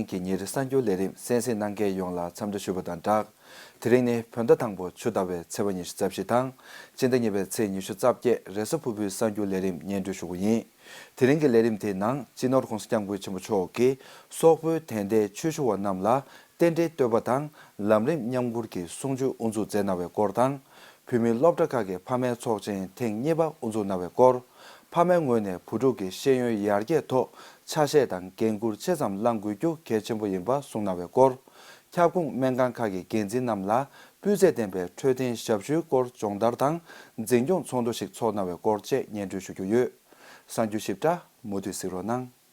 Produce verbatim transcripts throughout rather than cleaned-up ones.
གི་ཉིན་རེའི་གསར་འགྱུར་ལས་རིམ་གསན་གཟིགས་གནང་མཁན་ཡོངས་ལ་འཚམས་འདྲི་ཞུ་བ་དང་སྦྲགས། དེ་རིང་ནི་བོད་ཟླ་དང་པོ་ཆུ་ཟླ་བའི་ཚེས་པ་ཉི་ཤུ་རྩ་བཞི་དང་། སྤྱི་ཟླ་གཉིས་པའི་ཚེས་ཉི་ཤུ་རྩ་བརྒྱད་རེས་གཟའ་ཕུར་བུའི་གསར་འགྱུར་ལས་རིམ་སྙན་སྒྲོན་ཞུ་རྒྱུ་ཡིན། དེ་རིང་གི་ལས་རིམ་དེའི་ནང་སྤྱི་ནོར་༸གོང་ས་༸སྐྱབས་མགོན་ཆེན་པོ་མཆོག་གིས་སོག་པོའི་དད་ལྡན་ཆོས་ཞུ་བ་རྣམས་ལ་རྟེན་འབྲེལ་བསྟོད་པ་དང་ལམ་རིམ་མཉམ་བསྐུར་གྱི་གསུང་ཆོས་དབུ་འཛུགས་མཛད་གནང་བའི་སྐོར་དང་། བོད་མིའི་སློབ་གྲྭ་ཁག་གི་ཕ་མའི་ཚོགས་ཆེན་ཐེངས་གཉིས་པ་དབུ་འཛུགས་གནང་བའི་སྐོར། ཕ་མའི་ངོས་ནས་བུ་ཕྲུག་གི་ཤེས་ཡོན་ཡར་རྒྱས་ཐོག་ཆ་ཤས་དང་འགན་འཁུར་ཆེ་ཙམ་བླང་དགོས་རྒྱུ་གལ་ཆེན་པོ་ཡིན་པ་གསུངས་གནང་བའི་སྐོར། ཁྱབ་ཁོངས་སྨན་ཁང་ཁག་གི་འགན་འཛིན་རྣམས་ལ་སྤུས་ཚད་ལྡན་པའི་འཕྲོད་བསྟེན་ཞབས་ཞུའི་སྐོར་སྦྱོང་བརྡར་དང་འཛིན་སྐྱོང་ཚོགས་འདུ་ཞིག་འཚོགས་གནང་བའི་སྐོར་བཅས་སྙན་སྒྲོན་ཞུ་རྒྱུ་ཡོད། གསར་འགྱུར་ཞིབ་ཕྲ་མུ་མཐུད་གཟིགས་རོགས་གནང་།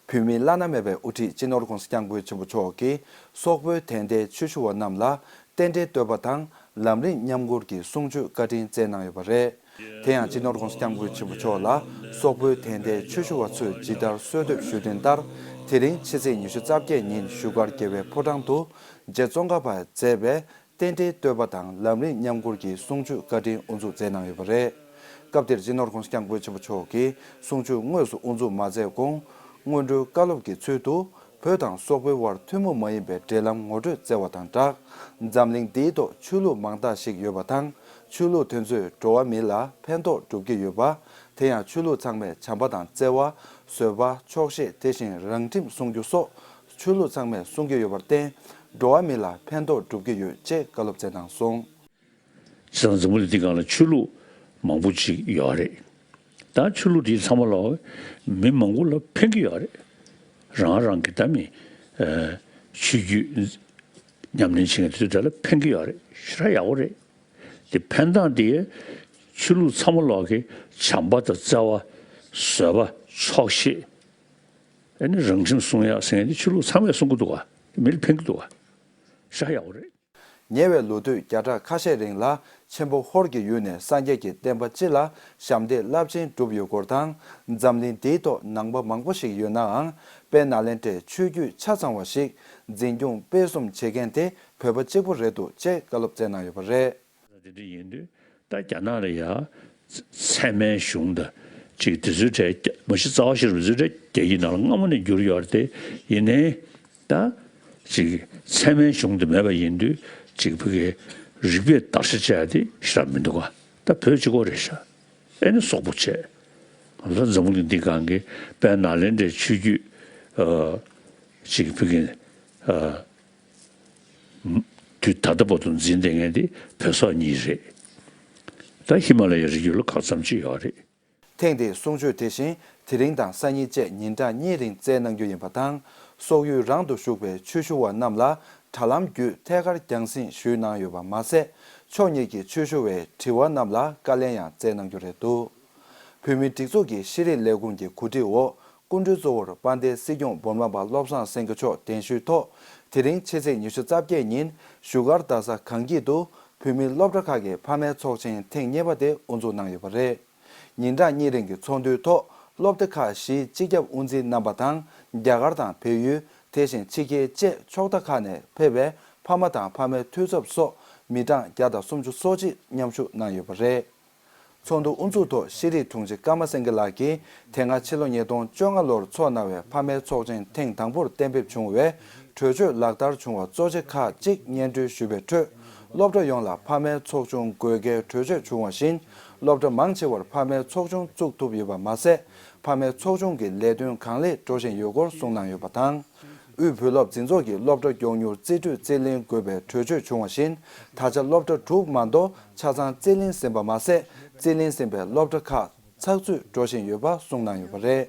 བོད་མིའི་བླ་ན་མེད་པའི་དབུ་ཁྲིད་སྤྱི་ནོར་༸གོང་ས་༸སྐྱབས་མགོན་ཆེན་པོ་མཆོག་གིས་སོག་པོའི་དད་ལྡན་ཆོས་ཞུ་བ་རྣམས་ལ་རྟེན་འབྲེལ་བསྟོད་པ་དང་ལམ་རིམ་མཉམ་བསྐུར་གྱི་གསུང་ཆོས་བཀའ་དྲིན་སྩལ་གནང་ཡོད་པ་རེད། དེ་ཡང་སྤྱི་ནོར་༸གོང་ས་༸སྐྱབས་མགོན་ཆེན་པོ་མཆོག་ལ་སོག་པོའི་དད་ལྡན་ཆོས་ཞུ་བ་ཚོས་ཇི་ལྟར་གསོལ་འདེབས་ཞུས་དོན་ལྟར། དེ་རིང་ཕྱི་ཚེས་ཉི་ཤུ་རྩ་བརྒྱད་ཉིན་བཞུགས་སྒར་རྒྱལ་བའི་ཕོ་བྲང་དུ་རྗེ་ཙོང་ཁ་པས་མཛད་པའི་རྟེན་འབྲེལ་བསྟོད་པ་དང་ལམ་རིམ་མཉམ་བསྐུར་གྱི་གསུང་ཆོས་བཀའ་དྲིན་དབུ་འཛུགས་མཛད་གནང་ཡོད་པ་རེད། སྐབས་དེར་སྤྱི་ནོར་༸གོང་ས་༸སྐྱབས་མགོན་ཆེན་པོ་མཆོག་གིས་གསུང་ཆོས་དངོས་སུ་དབུ་འཛུགས་མ་མཛད་གོང་། སྔོན་འགྲོའི་བཀའ་སློབ་ཀྱི་ཚུལ་དུ་བོད་དང་སོག་པོའི་དབར་ཐུན་མོང་མ་ཡིན་པའི་འབྲེལ་ལམ་ངོ་སྤྲོད་བསྩལ་བ་དང་སྦྲགས། འཛམ་གླིང་འདིའི་ཐོག་ཆོས་ལུགས་མང་དག་ཞིག་ཡོད་པ་དང་། ཆོས་ལུགས་དེ་ཚོས་འགྲོ་བ་མི་ལ་ཕན་ཐོགས་སྒྲུབ་ཀྱི་ཡོད་པ། དེ་ཡང་ཆོས་ལུགས་ཚང་མས་བྱམས་པ་དང་བརྩེ་བ། བཟོད་པ། ཆོག་ཤེས། དེ་བཞིན་རང་ཁྲིམས་སྲུང་རྒྱུ་སོགས་ཆོས་ལུགས་ཚང་མས་སྲུང་གི་ཡོད་པར་བརྟེན། འགྲོ་བ་མི་ལ་ཕན་ཐོགས་སྒྲུབ་ཀྱི་ཡོད་ཅེས་བཀའ་སློབ་སྩལ་གནང་སོང་། བྱས་ཙང་འཛམ་བུ་གླིང་འདི་སྒང་ལ་ཆོས་ལུགས་མང་པོ་ཅིག་ཡོད་རེད། ད་ཆོས་ལུགས་འདི་ཚང་མ་ལ་མི་མང་པོ་ལ་ཕན་གྱི་ཡོད་རེད། རང་རང་གི་ད་མི་ཨ་ཆོས་བརྒྱུད་ཉམས་ལེན་བྱེད་མཁན་དེ་ཚོ་དེ་ལ་ཕན་གྱི་ཡོད་རེད། ཞེ་དྲག་ཡག་པོ་རེད། དེ་ཕན་སྟངས་དེ་ཆོས་ལུགས་ཚང་མ་ལོག་གི་བྱམས་པ་དང་བརྩེ་བ། བཟོད་པ། ཆོག་ཤེས། ཨ་ནི་རང་ཁྲིམས་སྲུང་ཡག་ཟེར་མཁན་དེ་ཆོས་ལུགས་ཚང་མས་སྲུང་གི་འདུག་ག་མི་ལ་ཕན་གི་འདུག་ག་ཞེ་དྲག་ཡག་པོ་རེད། ཉེ་བའི་ལོ་དུས་བརྒྱ་ཕྲག་ཁ་ཤས་རིང་ལ་ཆེན་པོ་ཧོར་གྱི་ཡུལ་ནས་སངས་རྒྱས་ཀྱི་བསྟན་པ་སྤྱི་ལ་ཞབས་འདེགས་རླབས་ཆེན་བསྒྲུབས་ཡོད་སྐོར་དང་། འཛམ་གླིང་འདིའི་ཐོག་ནང་པ་མང་པོ་ཞིག་ཡོད་ནའང་། དཔལ་ནཱ་ལེནྡྲའི་ཆོས་བརྒྱུད་ཆ་ཚང་བ་ཞིག་འཛིན་སྐྱོང་སྤེལ་གསུམ་བྱེད་མཁན་དེ་བོད་པ་གཅིག་པུ་རེད་འདུག་ཅེས་བཀའ་སློབ་སྩལ་གནང་ཡོད་པ་རེད། དེ་འདྲ་ཡིན་དུས་ད་རྒྱ་ནག་ལ་ཡ་ཚད་མའི་གཞུང་དང་ཅིག་དེ་ཚོའི་གྲས་མ་གཞི་རྩ་བ་ཤེས་རབ་དེ་ཚོའི་གྲས་རྒྱ་ཡིག་ནང་ལ་སྔ་མོ་ནས་བསྒྱུར་ཡོད་རེད་དེ། ཡིན་ནའི་ད་ཅིག་ཚད་མའི་གཞུང་དེ་མེད་པ་ཡིན་དུས་ཅིག་བོད་ཀྱི་རིག་པས་བརྡར་ཤ་བཅད་ཡ་དེ་ཞེ་དྲག་མི་འདུག་ག་ད་བོད་གཅིག་པོ་རེད་ཤག་ཨེ་ནི་སོག་པོ་བྱས། ང་ཚོ་འཛམ་བུ་གླིང་འདི་སྒང་གི་དཔལ་ནཱ་ལེནྡྲའི་ཆོས་བརྒྱུད་ཨ་ཅིག་བོད་ཀྱི་ཨ་དུས་ད་ལྟ་བར་དུ་འཛིན་བསྡད་མཁན་དེ་བོད་སོག་གཉིས་རེད། ད་ཧི་མ་ལ་ཡའི་རི་རྒྱུད་ལ་ཁག་ཙམ་ཅིག་ཡོད་རེད། ཐེངས་འདིའི་གསུང་ཆོས་དེ་བཞིན་དེ་རིང་དང་སང་ཉིན་བཅས་ཉིན་གྲངས་གཉིས་རིང་སྩལ་གནང་རྒྱུ་ཡིན་པ་དང་། སོག་ཡུལ་རང་དུ་བཞུགས་པའི་ཆོས་ཞུ་བ་རྣམས་ལ་དྲ་ལམ་བརྒྱུད་ཐད་ཀར་རྒྱང་སྲིང་ཞུས་གནང་ཡོད་པ་མ་ཟད། ཕྱོགས་གཉིས་ཀྱི་ཆོས་ཞུ་བའི་དྲི་བ་རྣམས་ལ་བཀའ་ལན་ཡང་སྩལ་གནང་རྒྱུ་རེད་འདུག་བོད་མིའི་སྒྲིག་འཛུགས་ཀྱི་ཤེས་རིག་ལས་ཁུངས་ཀྱི་གོ་སྒྲིག་འོག་སྐུ་མགྲོན་གཙོ་བོར་དཔལ་ལྡན་སྲིད་སྐྱོང་འབུམ་རམས་པ་བློ་བཟང་སེང་གེ་མཆོག་གདན་ཞུའི་ཐོག་དེ་རིང་ཕྱི་ཚེས་ཉི་ཤུ་རྩ་བརྒྱད་ཉིན་བཞུགས་སྒར་རྡ་ས་གངས་སྐྱིད་དུ་བོད་མིའི་སློབ་གྲྭ་ཁག་གི་ཕ་མའི་ཚོགས་ཆེན་ཐེངས་གཉིས་པ་དེ་དབུ་འཛུགས་གནང་ཡོད་པ་རེད། ཉིན་གྲངས་གཉིས་རིང་གི་ཚོགས་འདུའི་ཐོག་སློབ་གྲྭ་ཁག་བཞིའི་སྤྱི་ཁྱབ་དབུ་འཛིན་རྣམ་པ་དང་། རྒྱ་གར་དང་བལ་ཡུལ། དེ་བཞིན་ཕྱི་རྒྱལ་བཅས་ཕྱོགས་མཐའ་ཁག་ནས་ཕེབས་པའི་ཕ་མ་དང་ཕ་མའི་འཐུས་ཚབ་སོགས་མི་གྲངས་བརྒྱ་དང་སུམ་ཅུ་སོ་གཅིག་མཉམ་ཞུགས་གནང་ཡོད་པ་རེད། ཚོགས་འདུ་དབུ་འཛུགས་ཐོག་ཤེས་རིག་དྲུང་ཆེ་ཀརྨ་སེང་གེ་ལགས་ཀྱིས་དེ་སྔ་ཕྱི་ལོ་ཉིས་སྟོང་བཅོ་ལྔ་ལོར་འཚོགས་གནང་བའི་ཕ་མའི་ཚོགས་ཆེན་ཐེངས་དང་པོར་གཏན་འབེབས་བྱུང་བའི་གྲོས་ཆོད་ལག་བསྟར་བྱུང་བ་གཙོ་ཆེ་ཁག་ཅིག་སྙན་སྒྲོན་ཞུས་པའི་ཁྲོད། སློབ་གྲྭ་ཡོངས་ལ་ཕ་མའི་ཚོགས་ཆུང་དགོས་གལ་གྲོས་ཆོད་བྱུང་བ་བཞིན། སློབ་གྲྭ་མང་ཆེ་བར་ཕ་མའི་ཚོགས་ཆུང་བཙུགས་ཐུབ་ཡོད་པ་མ་ཟད། ཕ་མའི་ཚོགས་ཆུང་གི་ལས་དོན་གང་ལེགས་འགྲོ་བཞིན་ཡོད་སྐོར་གསུངས་གནང་ཡོད་པ་དང་། དབུས་བོད་སློབ་འཛིན་ཚོགས་ཀྱིས་སློབ་གྲྭ་མགྱོགས་མྱུར་རྩིས་སྤྲོད་རྩིས་ལེན་དགོས་པའི་གྲོས་ཆོད་བྱུང་བ་བཞིན། ད་ཆ་སློབ་གྲྭ་དྲུག་མ་གཏོགས་ཆ་ཚང་རྩིས་ལེན་ཟིན་པ་མ་ཟད། རྩིས་ལེན་ཟིན་པའི་སློབ་གྲྭ་ཁག་ཚགས་ཚུད་འགྲོ་བཞིན་ཡོད་པ་གསུངས་གནང་ཡོད་པ་རེད།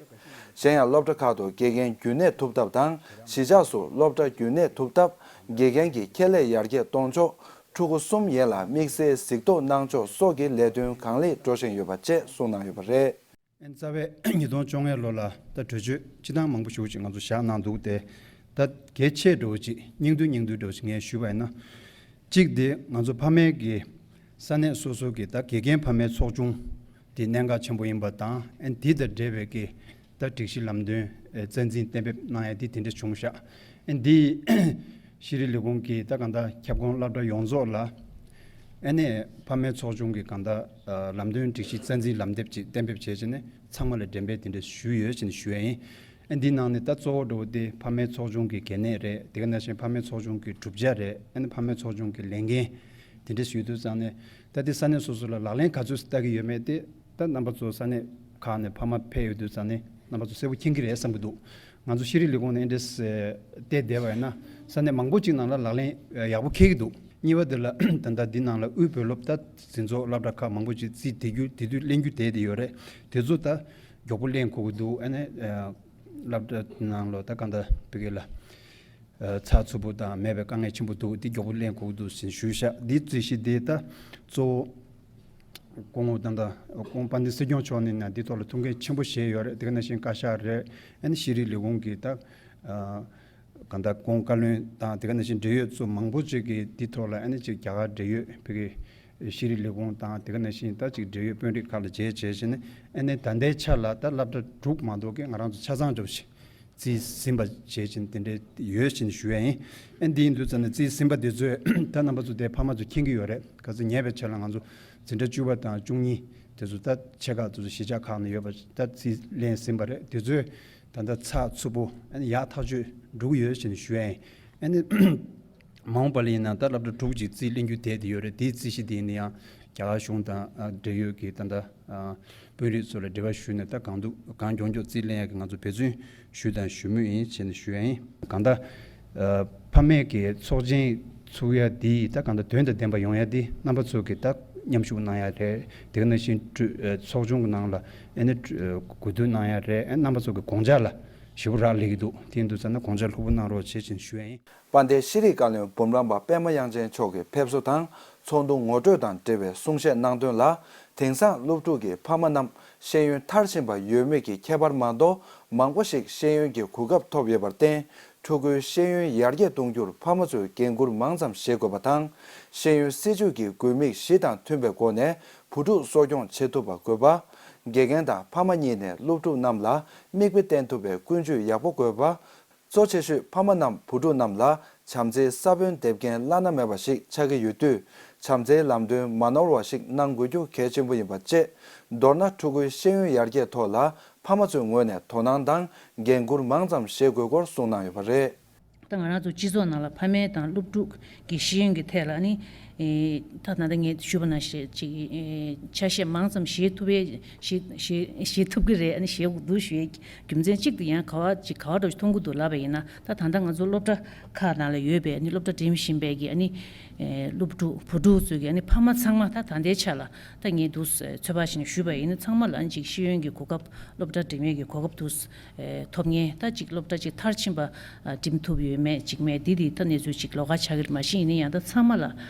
གཞན་ཡང་སློབ་གྲྭ་ཁག་ཏུ་དགེ་རྒན་རྒྱུན་གནས་ཐུབ་ཐབས་དང་། གཞིས་ཆགས་སུ་སློབ་གྲྭ་རྒྱུན་གནས་ཐུབ་ཐབས། དགེ་རྒན་གྱི་ཁྱད་ལས་ཡར་རྒྱས་གཏོང་ཕྱོགས། ཕྲུ་གུ་གསུམ་ཡན་ལ་དམིགས་བསལ་གཟིགས་རྟོག་གནང་ཕྱོགས་སོགས་ཀྱི་ལས་དོན་གང་ལེགས་འགྲོ་བཞིན་ཡོད་པ་བཅས་གསུངས་གནང་ཡོད་པ་རེད། ཨན་རྩ་བའི་ཉིས་སྟོང་བཅོ་ལྔ་ལོ་ལ་ད་གྲོས་ཆོད་སྤྱི་བཏང་མང་པོ་ཞེ་པོ་ཅིག་ང་ཚོ་བཞག་གནང་འདུག་སྟེ། ད་གལ་ཆེ་འགྲོ་བོ་ཅིག་སྙིང་བསྡུས་སྙིང་བསྡུས་འགྲོ་བོ་ཅིག་ངས་ཞུས་པ་ཡིན་ན། གཅིག་དེ་ང་ཚོ་ཕ་མའི་གི་ས་གནས་སོ་སོ་གི་ད་དགེ་རྒན་ཕ་མའི་ཚོགས་ཆུང་དེ་གནད་འགག་ཆེན་པོ་ཡིན་པ་དང་། ཨན་དེ་དང་འབྲེལ་བའི་གི་ད་སྒྲིག་གཞི་ལམ་སྟོན་རྩ་འཛིན་གཏན་འབེབས་གནང་ཡ་དེ་དེ་འདྲ་བྱུང་ཤག་ཨན་དེ་ཤེས་རིག་ལས་ཁུངས་ཀྱི་ད་གང་ལྟར་ཁྱབ་ཁོངས་སློབ་གྲྭ་ཡོངས་རྫོགས་ལ། ཨ་ནི་ཕ་མའི་ཚོགས་ཆུང་གི་གང་ལྟར་ལམ་སྟོན་སྒྲིག་གཞི་རྩ་འཛིན་ལམ་དེབ་ཅིག་གཏན་འབེབས་བྱས་བྱས་ནས་ཚང་མ་ལ་འགྲེམས་སྤེལ་དེ་འདྲ་ཞུས་ཡོད་ཅེས་ནས་ཞུ་ཡ་ཡིན། ཨ་འདིའི་ནང་ནས་ད་གཙོ་བོ་འདྲ་བོ་དེ་ཕ་མའི་ཚོགས་ཆུང་གི་གལ་གནད་རེད། དེ་ག་ནང་བཞིན་ཕ་མའི་ཚོགས་ཆུང་གི་གྲུབ་ཆ་རེད། ཨ་ནི་ཕ་མའི་ཚོགས་ཆུང་གི་ལས་འགན་དེ་འདྲ་ཞུས་དུས་ཙང་ནས། ད་དེ་ས་གནས་སོ་སོ་ལ་ལག་ལེན་ག་ཚོད་བསྟར་གྱི་ཡོད་མེད་དེ། ད་རྣམ་པ་ཚོ་ས་གནས་ཁག་ནས་ཕ་མ་ཕེབས་ཡོང་དུས་ཙང་ནས་རྣམ་པ་ཚོ་གསལ་པོ་མཁྱེན་གྱི་རེད་བསམ་གྱི་འདུག་ང་ཚོ་ཤེས་རིག་ལས་ཁུངས་ནས་ཨེ་འདྲས་བལྟས་བསྡད་པ་ཡིན་ན། ས་གནས་མང་པོ་ཅིག་ནང་ལ་ལག་ལེན་ཡག་པོ་འཁེལ་གྱི་འདུག་གཉིས་པ་དེ་ལ་ད་ལྟ་འདི་ནང་ལ་དབུས་བོད་སློབ་ད་འཛིན་ཚོགས་སློབ་གྲྭ་ཁག་མང་པོ་ཅིག་རྩིས་དེ་རྒྱུ་དེ་དུས་ལེན་རྒྱུ་བསྡད་དེ་ཡོད་རེད། དེ་ཚོ་ད་མགྱོགས་པོ་ལེན་དགོས་ཀྱི་འདུག་ཨ་ནི་སློབ་གྲྭ་ནང་ལོ་ད་གང་ལྟར་བོད་སྐད་ལ་ཚགས་ཚུད་པོ་དང་མེད་པའི་དཀའ་ངལ་ཆེན་པོ་འདུག་འདི་མགྱོགས་པོ་ལེན་དགོས་ཀྱི་འདུག་ཟེར་ཞུས་ཤག་འདི་རྩིས་གཞི་འདི་ད་གཙོ་བོ་སྐུ་ངོ་ད་ལྟ་སྐུ་ངོ་དཔལ་ལྡན་སྲིད་སྐྱོང་མཆོག་ནས་ནས་འདི་ཐོག་ལ་ཐུགས་འགན་ཆེན་པོ་བཞེས་ཡོད་རེད། དེ་ག་ནང་བཞིན་བཀའ་ཤག་རེད། ཨ་ནི་ཤེས་རིག་ལས་ཁུངས་ཀྱི་ད་གང་ལྟར་གོང་བཀའ་བློན་དང་དེ་ག་ནང་བཞིན་འབྲེལ་ཡོད་ཚོ་མང་པོ་ཅིག་གིས་འདི་ཐོག་ལ་ཨ་ནི་ཅིག་རྒྱ་གར་འབྲེལ་ཡོད་བོད་ཀྱི་ཤེས་རིག་ལས་ཁུངས་དང་དེ་ག་ནང་བཞིན་ད་ཅིག་འབྲེལ་ཡོད་དཔོན་རིགས་ཁག་ལ་མཇལ་བྱས་བྱས་ནས། ཨ་ནི་ད་ལྟའི་ཆ་ལ་ད་སློབ་གྲྭ་དྲུག་མ་གཏོགས་ཀྱི་ང་རང་ཚོ་ཆ་ཚང་འདྲ་བོ་ཞིག་རྩིས་ཟིན་པ་བྱས་ཕྱིན་དེ་འདྲའི་ཡོད་ཕྱིན་ཞུ་ཡ་ཡིན། ཨ་འདི་ཡིན་དུས་ཙམ་ནས་རྩིས་ཟིན་པ་དེ་ཚོས་ད་རྣམ་པ་ཚོ་དེ་ཕ་མ་ཚོ་མཁྱེན་གྱི་ཡོད་རེད། ག་ཚོད་ཉེ་བའི་ཆར་ལ་ང་ཚོ་འཛིན་གྲྭ་བཅུ་པ་དང་བཅུ་གཉིས་དེ་ཚོ་ད་ཆེ་ཁག་དེ་ཚོ་གཞིས་ཆགས་ཁག་ནས་ཡོད་པ་ད་རྩིས་ལེན་ཟིན་པ་རེད། དེ་ཚོས་ད་ལྟ་ཚགས་ཚུད་པོ་ཨ་ནི་ཡག་ཐག་ཆོད་འགྲོ་གི་ཡོད་ཕྱིན་ཞུ་ཡ་ཡིན། ཨ་ནི། མ་འོངས་པ་ལ་ཡིན་ན་ད་སློབ་གྲྭ་དྲུག་ཅིག་རྩིས་ལེན་རྒྱུ་བསྡད་དེ་ཡོད་རེད། དེའི་རྩིས་གཞི་དེ་ཡིན་ན་ཡང་རྒྱ་གར་གཞུང་དང་འབྲེལ་ཡོད་ཀྱི་ད་ལྟ་དཔོན་རིགས་ཚོ་ལ་འབྲེལ་བ་ཞུས་ནས་ད་གང་ཐུབ་གང་མགྱོགས་མགྱོགས་རྩིས་ལེན་ཡག་གི་ང་ཚོ་འབད་བརྩོན་ཞུས་དང་ཞུ་མུས་ཡིན་ཞེས་ནས་ཞུ་ཡ་ཡིན། གང་ལྟར་ཕ་མས་ཀྱི་ཚོགས་ཆེན་ཚུགས་ཡ་དེ་ད་གང་ལྟར་དོན་དང་ལྡན་པ་ཡོང་ཡ་དེ་རྣམ་པ་ཚོ་གི་ད་མཉམ་ཞུགས་གནང་ཡ་རེད། དེ་ག་ནང་བཞིན་ཚོགས་ཆུང་གི་ནང་ལ་ཨ་ནི་གོ་བསྡུར་གནང་ཡ་རེད། རྣམ་པ་ཚོ་གི་དགོངས་འཆར་ལ་ཞེ་པོ་རག་ལས་ཀྱི་འདུག་དེ་ཡིན་དུས་ཙམ་ན་དགོངས་འཆར་ལྷུག་པོ་གནང་རོགས་བྱེད་ཅེས་ཞུ་ཡ་ཡིན། དཔལ་ལྡན་ཤེས་རིག་བཀའ་བློན་འབུམ་རམས་པ་པད་མ་དབྱངས་ཅན་མཆོག་གི་ཕེབས་བསུ་དང་ཚོགས་འདུ་ངོ་སྤྲོད་དང་འབྲེལ་བའི་གསུང་བཤད་གནང་དོན་ལ། དེང་སང་སློབ་ཕྲུག་གི་ཕ་མ་རྣམས་ཤེས་ཡོན་མཐར་ཕྱིན་པ་ཡོད་མེད་ཀྱི་ཁྱད་པར་མ་གཏོགས། མང་པོ་ཞིག་ཤེས་ཡོན་གྱི་གོ་སྐབས་ཐོབ་ཡོད་པར་བརྟེན། ཕྲུ་གུའི་ཤེས་ཡོན་ཡར་རྒྱས་གཏོང་རྒྱུར་ཕ་མ་ཚོས་འགན་འཁུར་མང་ཙམ་བཞེས་དགོས་པ་དང་། ཤེས་ཡོན་སྲིད་བྱུས་ཀྱི་དགོས་དམིགས་གཞི་དང་མཐུན་པའི་སྒོ་ནས་བུ་ཕྲུག་གསོ་སྐྱོང་བྱེད་ཐུབ་པ་དགོས་པ། དགེ་རྒན་དང་ཕ་མ་གཉིས་ནས་སློབ་ཕྲུག་རྣམས་ལ་མིག་དཔེ་བསྟན་ཐུབ་པའི་ཀུན་སྤྱོད་ཡག་པོ་དགོས་པ། གཙོ་ཆེ་ཤོས་ཕ་མ་རྣམས་བུ་ཕྲུག་རྣམས་ལ་བྱམས་བརྩེའི་ས་བོན་འདེབས་མཁན་བླ་ན་མེད་པ་ཞིག་ཆགས་ཀྱི་ཡོད་དུས། བྱམས་བརྩེའི་ལམ་སྟོན་མ་ནོར་བ་ཞིག་གནང་དགོས་རྒྱུ་གལ་ཆེན་པོ་ཡིན་པ་བཅས། མདོར་ན་ཕྲུ་གུའི་ཤེས་ཡོན་ཡར་རྒྱས་ཐོག་ལ་ཕ་མ་ཚོའི་ངོས་ནས་དོ་སྣང་དང་འགན་འཁུར་མང་ཙམ་བཞེས་དགོས་སྐོར་གསུངས་གནང་ཡོད་པ་རེད། ད་ང་རང་ཚོ་སྤྱི་ཚོགས་ནང་ལ་ཕ་མའི་དང་སློབ་ཕྲུག་གི་ཤེས་ཡོན་གྱི་ཐད་ལ་ནི། ཨེ། ད་ད་ལྟ་ངས་ཞུས་པ་ནང་བཞིན་ཅིག་ཨེ། ཆ་ཤས་མང་ཙམ་བཞེས་ཐུབ་པའི་བཞེས་བཞེས་བཞེས་ཐུབ་ཀྱི་རེད། ཨ་ནི་བཞེས་དགོས་འདུག་ཞུ་ཡའི་རྒྱུ་མཚན་གཅིག་ཏུ་ཡང་ག་བ་ཅིག་ག་བ་འདྲ་ཞིག་མཐོང་གི་འདུག་ལབ་པ་ཡིན་ན། ད་ད་ལྟ་ང་ཚོ་སློབ་གྲྭ་ཁག་ནང་ལ་ཡོད་པའི་ནི་སློབ་གྲྭ་འགྲིམ་བཞིན་པའི་གི་ཨ་ནི། ཨེ། སློབ་ཕྲུག་བུ་ཕྲུག་ཚོས་གི་ཨ་ནི་ཕ་མ་ཚང་མ་ད་ད་ལྟའི་ཆ་ལ་ད་ངས་འདུག་ཚོད་དཔག་བྱས་ནས་ཞུས་པ་ཡིན་ན། ཚང་མ་ལ་ཨ་ནི་ཅིག་ཤེས་ཡོན་གྱི་གོ་སྐབས། སློབ་གྲྭ་འགྲིམ་ཡས་ཀྱི་གོ་སྐབས་འདུག་ཨེ། ཐོབ་མཁན་ད་ཅིག་སློབ་གྲྭ་ཅིག་མཐར་ཕྱིན་པ་ཨ། འགྲིམ་ཐུབ་ཡོད་མེད་ཅིག་མེད་འདི་འདི་ད་གནས་ཚུལ་ཅིག་ལོགས་ཀ་ཆགས་ཀྱི་རེད། མ་གཞི་ཡིན་ན་ཡང་ད་ཚང་མ་ལ་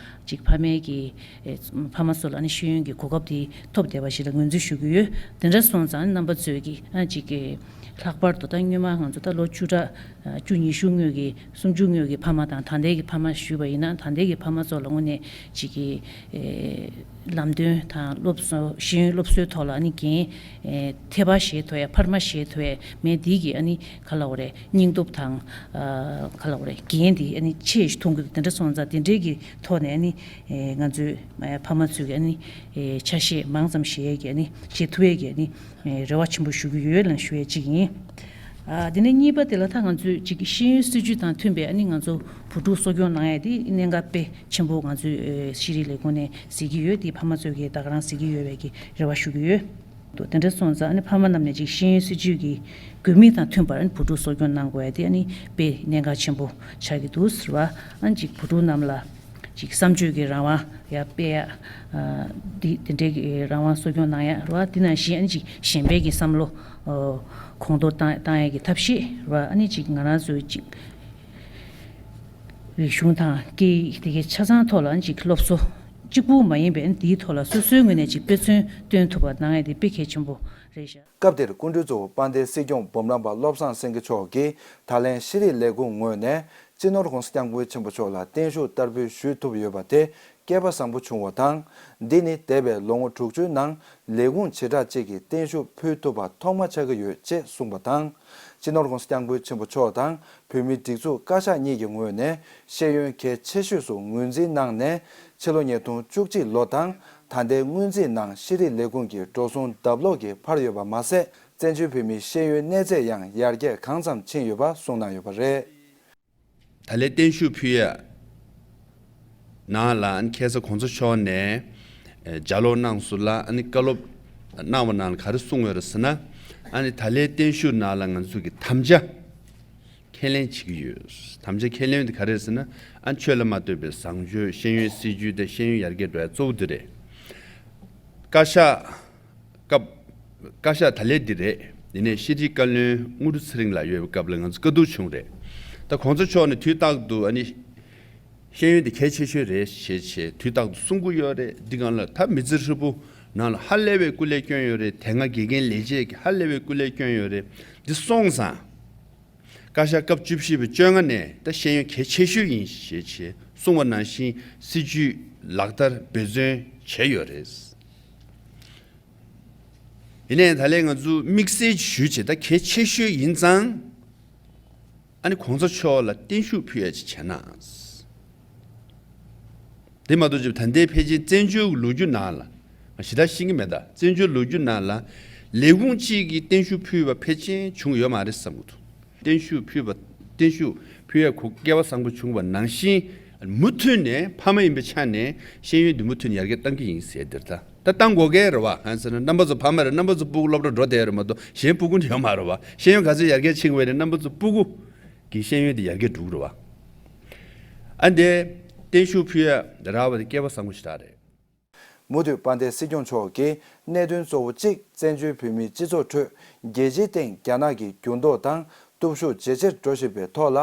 ཅིག་ཕ་མའི་གི་ཨེ། ཕ་མ་ཚོ་ལ་ནི་ཤེས་ཡོན་གྱི་གོ་སྐབས་དེ་ཐོབ་བསྡད་པ་ཞིག་ལ་ངོས་འཛིན་ཞུ་གི་ཡོད། དེ་འདྲ་སོང་ཙང་རྣམ་པ་ཚོས་ཀྱི་ཨ། ཅིག་གི་ལྷག་པར་དུ་ད་སྔོན་མ་ང་ཚོ་ད་ལོ་བཅུ་ཕྲག་ཨ། བཅུ་ཉི་ཤུ་སྔོན་གྱི་སུམ་ཅུ་སྔོན་གྱི་ཕ་མ་དང་ད་ལྟའི་གི་ཕ་མ་ཞུས་པ་ཡིན་ན། ད་ལྟའི་གི་ཕ་མ་ཚོ་ལ་དངོས་གནས་ཅིག་གི་ཨེ། ལམ་སྟོན་དང་སློབ་གསོ། ཤེས་ཡོན་སློབ་གསོའི་ཐོག་ལ་ཨ་ནི་འགན་ཨེ། ཐེ་བ་བཞེས་ཐུབ་ཡ། འཕར་མ་བཞེས་ཐུབ་ཡ་མེད་འདི་གི་ཨ་ནི་ག་ལབ་དགོས་རེད། སྙིང་སྟོབས་དང་ཨ། ག་ལབ་དགོས་རེད། འགན་འདི་ཨ་ནི་ཆེ་ཞིག་མཐོང་གི་འདུག་དེ་འདྲ་སོང་ཙང་དེ་འདྲའི་གི་ཐོག་ནས་ཨ་ནི་ཨེ། ང་ཚོའི་ཨེ། ཕ་མ་ཚོས་ཀྱི་ཨ་ནི་ཨེ། ཆ་ཤས་མང་ཙམ་བཞེས་ཡས་ཀྱི་ཨ་ནི་བཞེས་ཐུབ་ཡས་ཀྱི་ཨ་ནི་ཨེ། རེ་བ་ཆེན་པོ་ཞུ་གི་ཡོད་ལབ་ཞུ་ཡས་གཅིག་ཡིན། ཨ། དེ་ནས་གཉིས་པ་དེ་ལ་ད་ང་ཚོས་ཅིག་ཤེས་ཡོན་སྲིད་བྱུས་དང་མཐུན་པའི་ཨ་ནི་ང་ཚོ་བུ་ཕྲུག་གསོ་སྐྱོང་གནང་ཡ་དེ་གནད་འགག་དཔེ་ཆེན་པོ་ང་ཚོའི་ཨེ། ཤེས་རིག་ལས་ཁུངས་ནས་གཟིགས་ཀྱི་ཡོད། དེ་ཕ་མ་ཚོས་ཀྱིས་ད་ག་རང་གཟིགས་ཀྱི་ཡོད་པའི་གི་རེ་བ་ཞུ་གི་ཡོད། དེ་འདྲ་སོང་ཙང་ཨ་ནི་ཕ་མ་རྣམས་ནས་ཅིག་ཤེས་ཡོན་སྲིད་བྱུས་ཀྱི་དགོས་དམིགས་དང་མཐུན་པར་ཨ་ནི་བུ་ཕྲུག་གསོ་སྐྱོང་གནང་དགོས་ཡ་དེ་ཨ་ནི་དཔེ་གནད་འགག་ཆེན་པོ་ཆགས་ཀྱི་འདུག་ཟེར་བ། ཨ་ནི་ཅིག་བུ་ཕྲུག་རྣམས་ལ་ཅིག་བསམ་སྤྱོད་ཀྱི་རང་དབང་ཡར་སྤེལ་ཡ། ཨ། འདི་དེ་འདྲའི་གི་རང་དབང་གསོ་སྐྱོང་གནང་ཡ་རེད་བ། དེ་ནང་བཞིན་ཨ་ནི་ཅིག་གཞན་ཕན་གྱི་བསམ་བློ་ཨོ། གོང་མཐོར་བཏང་བཏང་ཡ་གི་ཐབས་ཤེས་རེད་བ། ཨ་ནི་ཅིག་ང་རང་ཚོའི་ཅིག་རིག་གཞུང་དང་སྐད་ཡིག་དེ་གའི་ཆ་ཚང་ཐོག་ལ་ཨ་ནི་ཅིག་སློབ་གསོ་གཅིག་པུ་མ་ཡིན་པའི་ཨ་ནི་དེའི་ཐོག་ལ་སོ་སོའི་ངོས་ནས་ཅིག་དཔེ་མཚོན་སྟོན་ཐུབ་པ་གནང་ཡ་དེ་དཔེ་གལ་ཆེན་པོ་རེད་ཤག་སྐབས་དེར་སྐུ་མགྲོན་གཙོ་བོ་དཔལ་ལྡན་སྲིད་སྐྱོང་འབུམ་རམས་པ་བློ་བཟང་སེང་གེ་མཆོག་གིས་ད་ལན་ཤེས་རིག་ལས་ཁུངས་ངོས་ནས་སྤྱི་ནོར་༧གོང་ས་༧སྐྱབས་མགོན་ཆེན་པོ་མཆོག་ལ་བརྟན་བཞུགས་བསྟར་འབུལ་ཞུས་ཐུབ་ཡོད་པ་དེ་སྐལ་པ་བཟང་པོ་བྱུང་བ་དང་། འདི་ནི་འདས་པའི་ལོ་ངོ་དྲུག་ཅུའི་ནང་ལས་ཁུངས་བྱེ་བྲག་ཅིག་གིས་བརྟན་བཞུགས་ཕུལ་ཐུབ་པ་ཐོག་མ་ཆགས་ཀྱི་ཡོད་ཅེས་གསུངས་པ་དང་། སྤྱི་ནོར་༧གོང་ས་༧སྐྱབས་མགོན་ཆེན་པོ་མཆོག་དང་བོད་མིའི་སྒྲིག་འཛུགས་བཀའ་ཤག་གཉིས་ཀྱི་ངོས་ནས་ཤེས་ཡོན་གལ་ཆེ་ཤོས་སུ་ངོས་འཛིན་གནང་ནས། ཕྱི་ལོ་ཉིས་སྟོང་བཅུ་གཅིག་ལོ་དང་ད་ལྟའི་སྔོན་རྩིས་ནང་ཤེས་རིག་ལས་ཁུངས་ཀྱི་འགྲོ་སོང་ལྡབ་ལོག་གིས་འཕར་ཡོད་པ་མ་ཟད། བཙན་བྱོལ་བོད་མིའི་ཤེས་ཡོན་གནས་ཚད་ཡང་ཡར་རྒྱས་གང་ཙམ་ཕྱིན་ཡོད་པ་གསུངས་གནང་ཡོད་པ་རེད། ད་ལན་བརྟན་བཞུགས་ཕུལ་ཡས་ནང་ལ་ཨ་ནི་ཁ་སང་གོང་ས་མཆོག་ནས་ཨེ་ལྗགས་ཀློག་གནང་སོང་ལ། ཨ་ནི་བཀའ་སློབ་གནང་བ་ནང་ལ་ག་རེ་གསུངས་ཡོད་རེད་ཟེར་ན། ཨ་ནི་ད་ལན་བརྟན་བཞུགས་ནང་ལ་ང་ཚོ་གི་དམ་བཅའ་ཁས་ལེན་བྱེད་ཀྱི་ཡོད། དམ་བཅའ་ཁས་ལེན་དེ་ག་རེ་རེད་ཟེར་ན། ཨ་ཆོས་ལ་མ་ལྟོས་པའི་བཟང་སྤྱོད། ཤེས་ཡོན་སྲིད་བྱུས་དེ་ཤེས་ཡོན་ཡར་རྒྱས་འགྲོ་ཡ་གཙོ་བོ་དེ་རེད། བཀའ་ཤག་སྐབས་བཀའ་ཤག་ད་ལན་འདི་རེད། ཡིན་ནའི་ཤེས་རིག་བཀའ་བློན་དངོས་གྲུབ་ཚེ་རིང་ལགས་ཡོད་པའི་སྐབས་ལ་ང་ཚོ་བཀའ་བསྡུར་བྱུང་རེད། ད་གོང་ས་མཆོག་ནས་དུས་རྟག་ཏུ་ཨ་ནི་ཤེས་ཡོན་དེ་གལ་ཆེ་ཤོས་རེད་ཞེས་བྱས་དུས་རྟག་ཏུ་གསུང་གི་ཡོད་རེད། འདི་གང་ལ་ད་མི་ཚེ་ཧྲིལ་པོ་ནང་ལ་ཧ་ལས་པའི་སྐུ་ལས་བསྐྱོན་ཡོད་རེད། དེ་སྔ་དགེ་རྒན་ལས་བྱེད་ཀྱི་ཧ་ལས་པའི་སྐུ་ལས་བསྐྱོན་ཡོད་རེད། འདི་སོང་ཙང་བཀའ་ཤག་སྐབས་བཅུ་བཞི་པའི་བཅོ་ལྔ་ནས་ད་ཤེས་ཡོན་གལ་ཆེ་ཤོས་ཡིན་ཞེས་བྱས་གསུངས་པ་ནང་བཞིན་སྲིད་བྱུས་ལག་བསྟར་འབད་བརྩོན་བྱས་ཡོད་རེད། ཡིན་ནའི་ད་ལན་ང་ཚོ་དམིགས་བསལ་ཞུ་བྱེད་ད་གལ་ཆེ་ཤོས་ཡིན་ཙང་། ཨ་ནི་གོང་ས་མཆོག་ལ་བརྟན་བཞུགས་ཕུལ་ཡ་ཅིག་བྱས་ན། དེ་མ་གཏོགས་ཅིག་ད་ལྟའི་ཕལ་ཆེར་བཙན་བྱོལ་གྱི་ལོ་རྒྱུས་ནང་ལ་ང་ཞེ་དྲག་ཤེས་ཀྱི་མེད། ད་བཙན་བྱོལ་ལོ་རྒྱུས་ནང་ལ་ལས་ཁུངས་གཅིག་གིས་བརྟན་བཞུགས་ཕུལ་བ་ཕལ་ཆེར་བྱུང་ཡོད་མ་རེད་བསམ་གྱི་འདུག་བརྟན་བཞུགས་ཕུལ་བ་བརྟན་བཞུགས་ཕུལ་ཡ་གོ་སྐལ་བ་བཟང་པོ་བྱུང་བ་ནང་བཞིན། མུ་མཐུད་ནས་ཕ་མ་ཡིན་པའི་ཆ་ནས་ཤེས་ཡོན་འདི་མུ་མཐུད་ནས་ཡར་རྒྱས་གཏང་གི་ཡིན་ཟེར་འདིར་ད་ད་གཏང་དགོས་ཀྱི་རེད་བ། གང་ཟེར་ན་རྣམ་པ་ཚོ་ཕ་མ་རེད། རྣམ་པ་ཚོ་སྤུ་གུ་སློབ་གྲྭ་འགྲོ་བསྡད་རེད་མ་གཏོགས་གཞན་སྤུ་གུ་འདི་ཡོད་མ་རེད་བ། ཤེས་ཡོན་ག་ཚོད་ཡར་རྒྱས་ཕྱིན་པ་ཡིན་ན་རྣམ་པ་ཚོ་སྤུ་གུ་གི་ཤེས་ཡོན་འདི་ཡར་རྒྱས་འགྲོ་གི་རེད་བ། ཨ་འདི་བརྟན་བཞུགས་ཕུལ་ཡ་རག་པ་དེ་སྐལ་བ་བཟང་པོ་ཞེ་དྲག་རེད། མུ་མཐུད་དཔལ་ལྡན་སྲིད་སྐྱོང་མཆོག་གིས་གནད་དོན་གཙོ་བོ་གཅིག་བཙན་བྱོལ་བོད་མིའི་སྤྱི་ཚོགས་ཁྲོད་རྒྱལ་སྤྱིའི་སྟེང་རྒྱ་ནག་གི་འགྱུར་ལྡོག་དང་སྟོབས་ཤུགས་ཇེ་ཆེར་འགྲོ་བཞིན་པའི་ཐོག་ལ་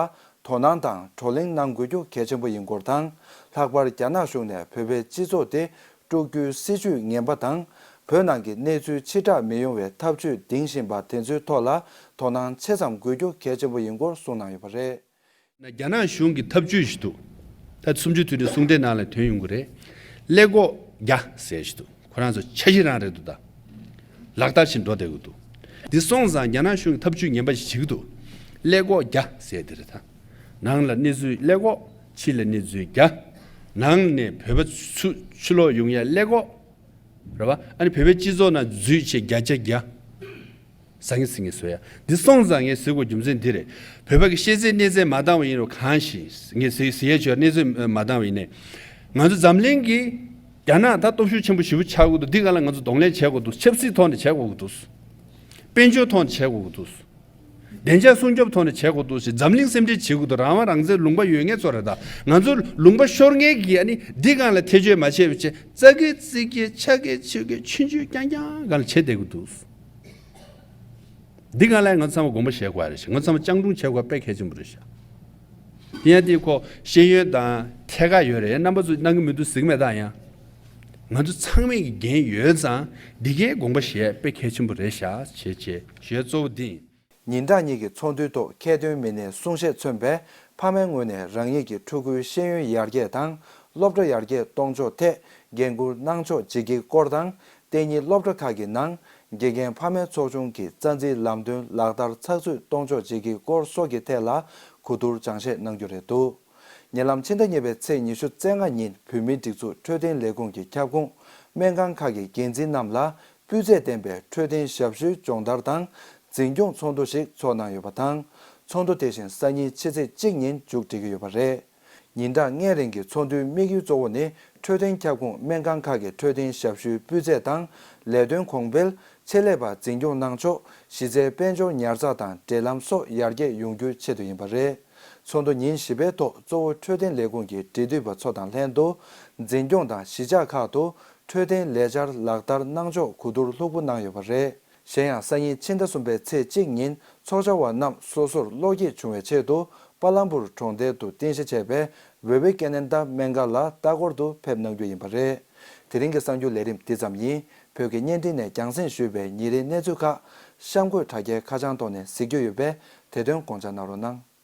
དོ་སྣང་དང་བགྲོ་གླེང་གནང་དགོས་རྒྱུ་གལ་ཆེན་པོ་ཡིན་སྐོར་དང་། ལྷག་པར་རྒྱ་ནག་གཞུང་ནས་བོད་པའི་སྤྱི་ཚོགས་དེ་དཀྲུག་རྒྱུའི་སྲིད་བྱུས་ངན་པ་དང་། བོད་ནང་གི་གནས་ཚུལ་ཕྱིར་བསྒྲགས་མི་ཡོང་བའི་ཐབས་ཇུས་འདིང་བཞིན་པ་དེ་ཚོའི་ཐོག་ལ་དོ་སྣང་ཆེ་ཙམ་དགོས་རྒྱུ་གལ་ཆེན་པོ་ཡིན་སྐོར་གསུངས་གནང་ཡོད་པ་རེད། ན་རྒྱ་ནག་གཞུང་གི་ཐབས་ཇུས་ཤིག་འདུག་ད་གསུམ་བཅུའི་དུས་དྲན་གསུང་འཕྲིན་ནང་ལ་ཐོན་ཡོང་གི་རེད། ཀླད་ཀོར་རྒྱག་ཟེར་ཞིག་འདུག་ཁོ་རང་ཚོ་འཆར་གཞི་རང་རེད་འདུག་ད་ལག་བསྟར་བྱེད་འགྲོ་བསྡད་ཀྱི་འདུག་འདི་སོང་ཙང་རྒྱ་ནག་གཞུང་གི་ཐབས་ཇུས་ངན་པ་ཞིག་བྱེད་ཀྱི་འདུག་ཀླད་ཀོར་རྒྱག་ཟེར་དེ་རེད་ད། ནང་ལ་གནས་ཚུལ་ཀླད་ཀོར། ཕྱི་ལ་གནས་ཚུལ་རྒྱག་ནང་ནས་བོད་པ་ཚུར་ཕྱིར་ལོག་ཡོང་ཡ་ཀླད་ཀོར། རེད་བ། ཨ་ནི་བོད་པའི་སྤྱི་ཚོགས་ནང་འཛུལ་བྱས་བརྒྱ་ཆ་བརྒྱ། ཟ་ངེ་ཟིང་ངེ་བཟོ་ཡ། འདི་སོང་ཙང་ངས་ཟེར་དགོས་རྒྱུ་མཚན་འདི་རེད། བོད་པ་གི་ཤེས་ཚད་གནས་ཚད་མ་འདང་བ་ཡིན་རུང་གང་ཞིག་ངས་ཟེར་ཟེར་ཡས་ཆོག་གནས་ཚད་མ་འདང་བ་ཡིན་ནས། ང་ཚོ་འཛམ་གླིང་གི་རྒྱ་ནག་ད་སྟོབས་ཤུགས་ཆེན་པོ་ཞེ་པོ་ཆགས་ཀྱི་འདུག་འདི་ག་ལ་ང་ཚོ་གདོང་ལེན་བྱེད་དགོས་འདུག་ཆབ་སྲིད་ཐོག་ནས་བྱེད་དགོས་ཀྱི་འདུག་དཔལ་འབྱོར་ཐོག་ནས་བྱེད་དགོས་ཀྱི་འདུག་བདེ་འཇགས་སྲུང་སྐྱོབ་ཐོག་ནས་བྱེད་དགོས་འདུག་ཟེར་འཛམ་གླིང་སེམས་ཁྲལ་བྱེད་དགོས་འདུག་རང་དབང་རང་བཙན་ལུང་པ་ཡོད་མཁན་ཚོ་རེད་ད། ང་ཚོ་ལུང་པ་ཤོར་མཁན་གྱི་ཨ་ནི་འདི་སྒང་ལ་ཐེ་བྱུས་མ་བྱས་པ་བྱས་ཙག་གེ་ཙིག་གེ་ཆ་གེ་ཆུ་གེ་ཆུང་ཆུང་རྐྱང་རྐྱང་སྒང་ལ་བྱེད་བསྡད་ཀྱི་འདུག་འདི་སྒང་ལ་ང་ཚོ་ཚང་མ་དགོངས་པ་བཞེས་དགོས་རེད་ཤག་ང་ཚོ་ཚང་མ་སྤྱང་གྲུང་བྱེད་དགོས་དཔེ་གལ་ཆེན་པོ་རེད་ཤག་དེ་ཡང་དེ་ཁོ་ཤེས་ཡོན་དང་ཐད་ཀར་ཡོད་རེད། རྣམ་པ་ཚོ་གནང་གི་མི་འདུག་ཟེར་གི་མེད་ད། ཡང་ང་ཚོ་ཚང་མས་ཀྱི་འགན་ཡོད་ཙང་འདི་གའི་དགོངས་པ་བཞེས་དཔེ་གལ་ཆེན་པོ་རེད་ཤག་བྱས་བྱས་ཞུ་ཡ་གཙོ་བོ་འདི་ཡིན། ཉིན་གྲངས་གཉིས་ཀྱི་ཚོགས་འདུའི་ཐོག་ཁ་འདོན་མི་སྣའི་གསུང་བཤད་མཚོན་པས། ཕ་མའི་ངོས་ནས་རང་ཉིད་ཀྱི་ཕྲུ་གུའི་ཤེས་ཡོན་ཡར་རྒྱས་དང་སློབ་གྲྭ་ཡར་རྒྱས་གཏོང་ཕྱོགས་ཐད་འགན་འཁུར་གནང་ཕྱོགས་ཇི་དགེའི་སྐོར་དང་། གཏན་ཉིད་སློབ་གྲྭ་ཁག་གི་ནང་དགེ་རྒན་ཕ་མའི་ཚོགས་ཆུང་གི་རྩ་འཛིན་ལམ་སྟོན་ལག་བསྟར་ཚགས་ཚུད་གཏོང་ཕྱོགས་ཇི་དགེའི་སྐོར་སོགས་ཀྱི་ཐད་ལ་གོ་བསྡུར་སྦྱང་བཤད་གནང་རྒྱུ་རེད་འདུག་ཉེ་ལམ་ཕྱི་ཟླ་གཉིས་པའི་ཚེས་ཉི་ཤུ་རྩ་ལྔ་ཉིན་བོད་མིའི་སྒྲིག་འཛུགས་འཕྲོད་བསྟེན་ལས་ཁུངས་ཀྱི་ཁྱབ་ཁོངས་སྨན་ཁང་ཁག་གི་འགན་འཛིན་རྣམས་ལ་སྤུས་ཚད་ལྡན་པའི་འཕྲོད་བསྟེན་ཞབས་ཞུའི་སྦྱོང་བརྡར་དང་འཛིན་སྐྱོང་ཚོགས་འདུ་ཞིག་ཚོགས་གནང་ཡོད་པ་དང་། ཚོགས་འདུ་དེ་བཞིན་སང་ཉིན་ཕྱི་ཚེས་གཅིག་ཉིན་མཇུག་སྒྲིལ་གྱི་ཡོད་པ་རེད། ཉིན་གྲངས་ལྔའི་རིང་གི་ཚོགས་འདུའི་དམིགས་ཡུལ་གཙོ་བོ་ནི་འཕྲོད་བསྟེན་ཁྱབ་ཁོངས་སྨན་ཁང་ཁག་གི་འཕྲོད་བསྟེན་ཞབས་ཞུའི་སྤུས་ཚད་དང་ལས་དོན་གོང་འཕེལ། ཆེད་ལས་པ་འཛིན་སྐྱོང་གནང་ཕྱོགས། གཞི་རྩའི་དཔལ་འབྱོར་ཉར་ཚགས་དང་འབྲེལ་ལམ་སོགས་ཡར་རྒྱས་ཡོང་རྒྱུའི་ཆེད་དུ་ཡིན་པ་རེད། ཚོགས་འདུ་ཉིན་བཞི་པའི་ཐོག་གཙོ་བོ་འཕྲོད་བསྟེན་ལས་ཁུངས་ཀྱི་འབྲེལ་མཐུད་པ་ཚོ་དང་ལྷན་དུ། འཛིན་སྐྱོང་དང་གཞིས་ཆགས་ཁག་ཏུ་འཕྲོད་བསྟེན་ལས་འཆར་ལག་བསྟར་གནང་ཕྱོགས་གོ་བསྡུར་ལྷུག་པོ་གནང་ཡོད་པ་རེད། གཞན་ཡང་སང་ཉིན་ཕྱི་ཟླ་གསུམ་པའི་ཚེས་གཅིག་ཉིན་ཚོགས་བཅར་བ་རྣམས་སོ་སོར་བློ་སྐྱེད་བྱུང་བའི་ཆེད་དུ་པ་ལམ་པུར་གྲོང་རྡལ་དུ་རྟེན་གཞི་བྱས་པའི་ཝེ་ཝེ་ཀེ་ནན་ད་སྨན་ཁང་ལ་ལྟ་སྐོར་དུ་ཕེབས་གནང་རྒྱུ་ཡིན་པ་རེད། དེ་རིང་གི་གསར་འགྱུར་ལས་རིམ་འདི་ཙམ་ཡིན། བོད་ཀྱི་བརྙན་འཕྲིན་ནས་རྒྱང་སྲིང་ཞུས་པའི་ཉིན་རེའི་གནས་ཚུལ་ཁག་གཤམ་འཁོད་དྲ་རྒྱའི་ཁ་བྱང་ཐོག་ནས་གཟིགས་རྒྱུ་ཡོད་པས་དེ་དོན་དགོངས་འཇགས་གནང་རོགས་གནང་།